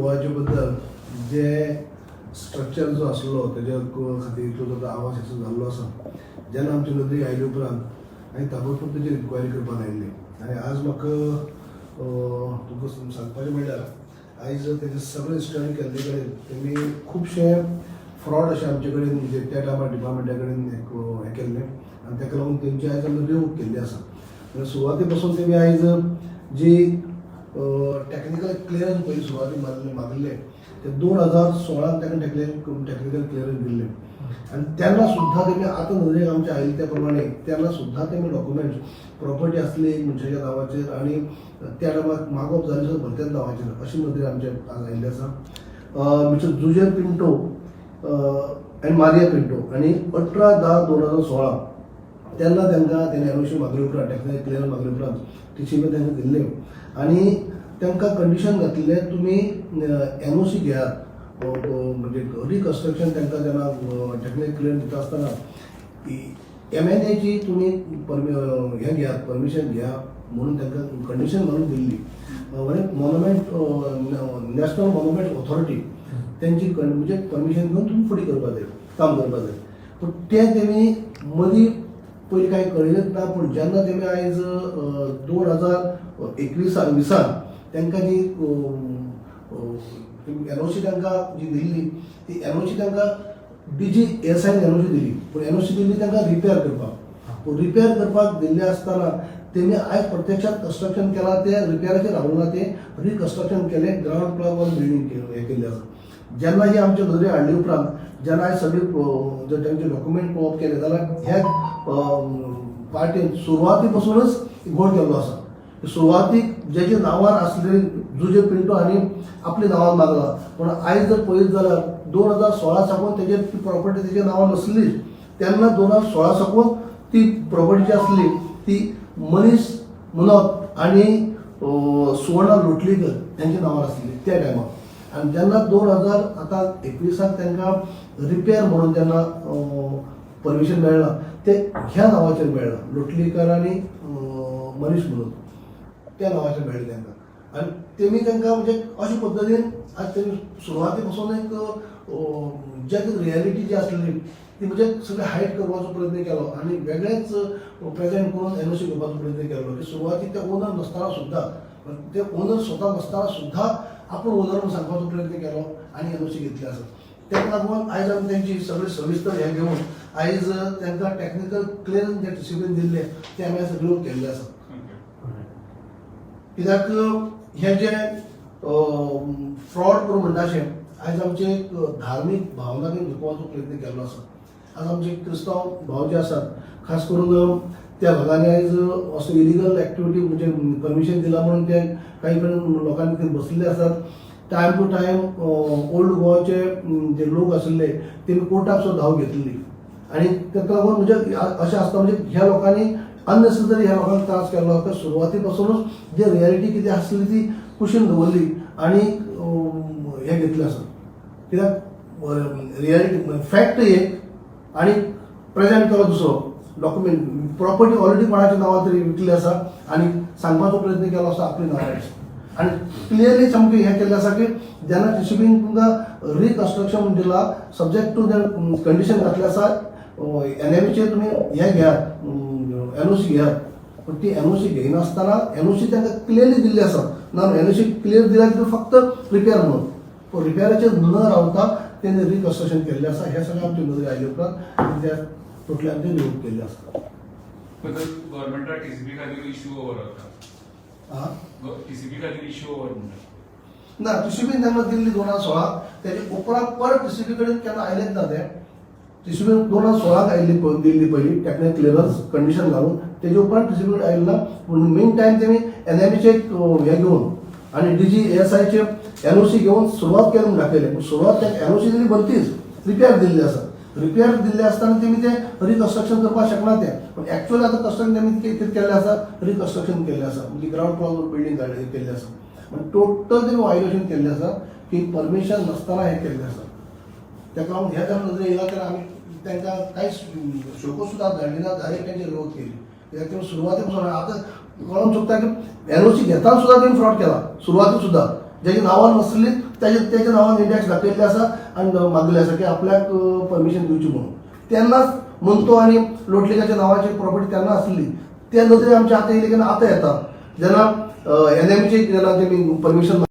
गोवाचे बद्दल जे स्ट्रक्चर जो आसलो तेज्या खातीर इतलो जो आवाज असो जाल्लो आसा, जेन्ना आमच्या नदरेक आयले उपरांत आनी ताबडतोब तेजेर इन्क्वायरी करपाक लायिल्ली. आनी आज म्हाका तुमकां सांगपाचें म्हणल्यार आयज तेजे सगळे स्टडी केल्ले कडेन तेमी खुबशे फ्रॉड अशें आमचे कडेन, म्हणजे त्या टायमार डिपार्टमेंटा कडेन हें केल्लें आनी ताका लागून तेंची आयज आमी रिवोक केल्ली आसा. म्हणजे सुरवाते पासून तेमी आयज जी टॅक्निकल क्लियरन्स पयली सुरवातीक मागिल्ले ते 2016 तांकां टॅक्निकल क्लियरन्स दिल्ले आनी तेन्ना सुद्दां तेमी आतां नदरेक आमच्या आयिल्ले त्या प्रमाणे तेन्ना सुद्दां तेमी डॉक्युमेंट्स प्रॉपर्टी आसली एक मनशाच्या नांवाचेर आनी त्या टायमार मागप जालें सुद्दां भलत्याच नांवाचेर अशी नदरेक आमच्या आज आयिल्ली आसा. मिस्टर जुजेर पिंटो आनी मारिया पिंटो आनी 18/10/2016 तेन्ना तांकां तेणी एनओसी मागले उपरांत, टॅक्निकल क्लियरन्स मागले उपरांत टीसीबी तांकां दिल्ले आनी तांकां कंडिशन घातलें, तुमी एनओसी घेयात. म्हणजे रिकन्स्ट्रक्शन तांकां जेन्ना टॅक्निकल क्लियरन्स दिता आसतना एमएनएची तुमी हें घेयात, परमिशन घेया म्हणून तांकां कंडिशन घालून दिल्ली. म्हणजे नॅशनल मॉन्युमेंट ऑथॉरिटी तेंची म्हणजे परमिशन घेवन तुमी फुडें करपा जाय, काम करपा जाय. पूण तें तेमी मदीं पयलीं कांय कळयलेंच ना. पूण जेन्ना तेमी आयज 2021 20 तांकां जी एनओसी तांकां जी दिल्ली ती एनओसी तांकां डीजी एसआयन एनओसी दिली, पूण एनओसी दिल्ली तांकां रिपेर करपाक. पूण रिपेर करपाक दिल्ले आसतना तेमी आयज प्रत्यक्षात कन्स्ट्रक्शन केलां तें रिपेराचेर रावूंक ना, तें रिकन्स्ट्रक्शन केलें, ग्रावंड प्लस वन बिल्डींग हें केल्लें आसा. जेन्ना ही आमच्या नदरे हाडली उपरांत जेन्ना आयज सगळी जर तांचे डॉक्युमेंट पळोवप केले जाल्यार ह्या पार्टीन सुरवाती पासूनच घोळ केल्लो आसा. सुरवातीक जेच्या नांवार आसले जुजे पिंटो हांणी आपल्या नांवान मागला, पूण आयज जर पळयत जाल्यार 2016 साकून तेजेर ती प्रॉपर्टी तेच्या नांवार नासलीच. तेन्ना 2016 साकून ती प्रॉपर्टी जी आसली ती मनीष मुनोत आनी सुवर्णा लोटलीकर त्यांच्या नांवार आसली त्या टायमार. आनी जेन्ना 2000 आतां 21 तांकां रिपेर म्हणून जेन्ना परमिशन मेळ्ळां ते ह्या नांवाचेर मेळ्ळां, लोटलीकर आनी मनीष म्हणून त्या नांवाचेर मेळ्ळें तांकां. आनी तेमी तांकां म्हणजे अशे पद्दतीन आज तेमी सुरवाती पासून एक जे रियलिटी जी आसलेली ती म्हणजे सगळें हायड करपाचो प्रयत्न केलो आनी वेगळेच प्रेझेंट करून एनओसी घेवपाचो प्रयत्न केलो की सुरवातीक ते ओनर नासतना सुद्दां, ते ओनर स्वता नासतना सुद्दां आपूण ओनर म्हणून सांगपाचो प्रयत्न केलो आनी एनओसी घेतली आसा. ताका लागून आयज आमी तेंची सगळी सविस्तर हें घेवन आयज तांकां टॅक्निकल क्लियरन्स जे टीसीबीन दिल्ले ते आमी आयज रिवोक केल्ले आसा. कित्याक हे जे फ्रॉड करून म्हणटा अशें आयज आमचे एक धार्मीक भावना बी दुखोवपाचो प्रयत्न केल्लो आसा. आज आमचे क्रिस्तांव भाव जे आसात, खास करून त्या भागांनी आयज असो इलिगल एक्टिविटी म्हणजे परमिशन दिला म्हणून ते काही कडेन लोकांनी ते बसलेले आसात. टायम टू टायम ओल्ड गोवाचे जे लोक आशिल्ले तेमी कोर्टाक सुद्दां धांव घेतलेली आनी ताका लागून म्हणजे अशें आसता, म्हणजे ह्या लोकांनी अननेसेसरी ह्या लोकांक त्रास केल्लो आसा. सुरवाती पासूनच जे रियलिटी कितें आसली ती कुशीन दवरली आनी हें घेतलें आसा. कित्याक रियलिटी फॅक्ट एक आनी प्रेझेंट केलो दुसरो डॉक्युमेंट. प्रॉपर्टी ऑलरेडी कोणाच्या नांवार तरी विकली आसा आनी सांगपाचो प्रयत्न केलो आसा आपल्या नांवार आनी क्लियरली सामकें हें केल्लें आसा की जेन्ना टीसीबीन तुमकां रिकन्स्ट्रक्शन दिला, सब्जेक्ट टू कंडिशन घातलें आसा, एनएमएचेर तुमी हें घेयात, एनओसी घेयात, पण ती एनओसी घेयनासतना एनओसी तांकां क्लियरली दिल्ली आसा ना, एनओसी क्लियर दिल्या की फक्त रिपेर म्हणून, पूण रिपेराचेर न रावता तेणी रिकन्स्ट्रक्शन केल्लें आसा. हें सगळें आमच्या नदरेक आयले उपरांत त्या टोटली आमचें रिवोक केल्लें आसा. गव्हर्मेंटाक टीसीबी खातीर इश्यू ओवर जाता. आं. टीसीबी खातीर इश्यू ओवर म्हणटा. ना, टीसीबीन तेन्ना दिल्ली 2016, तेजे उपरांत परत टीसीबी कडेन केन्ना आयलेच ना ते. टीसीबी 2016 आयिल्ली, दिल्ली पयली टॅक्निकल क्लियरन्स कंडिशन घालून, तेजे उपरांत टीसीबी कडेन आयलें ना. पूण मीन टायम तेमी एनएमएचे हे घेवन आनी डीजी एएसआयचे एनओसी घेवन सुरवात केली म्हणून दाखयलें. पूण सुरवात तांकां एनओसी दिली भलतीच, रिपेर दिल्ली आसा. रिपेर दिल्ले आसतना तेमी ते रिकन्स्ट्रक्शन करपाक शकना ते. पूण एक्चुअली आतां कन्स्ट्रक्शन तेमी कितें केल्लें आसा, रिकन्स्ट्रक्शन केल्लें आसा, म्हणजे ग्रावंड फ्लोर बिल्डींग केल्लें आसा. पण टोटल तेमी व्हायोलेशन केल्लें आसा की परमिशन नासतना हें केल्लें आसा. ताका लागून हे जेन्ना नदरे येयला तेन्ना आमी तांकां कांयच शोको सुद्दां धाडली ना, डायरेक्ट तांची रिवोक केली. कित्याक तेमी सुरवाते पासून आतां कळोन चुकता की एनओसी घेतना सुद्दां तेमी फ्रॉड केला सुरवातीक सुद्दां. ज्याच्या नांवान नासली तेच्या नांवान इंडेक्स दाखयल्ले आसा आनी मागले आसा की आपल्याक परमिशन दिवची म्हणून. तेन्नाच मंतो आनी लोटलीकाच्या नांवाची प्रॉपर्टी तेन्ना आसली. त्या नदरेन आमच्या आतां येयली केन्ना आतां येता जेन्ना एनएमची जेन्ना तेमी परमिशन.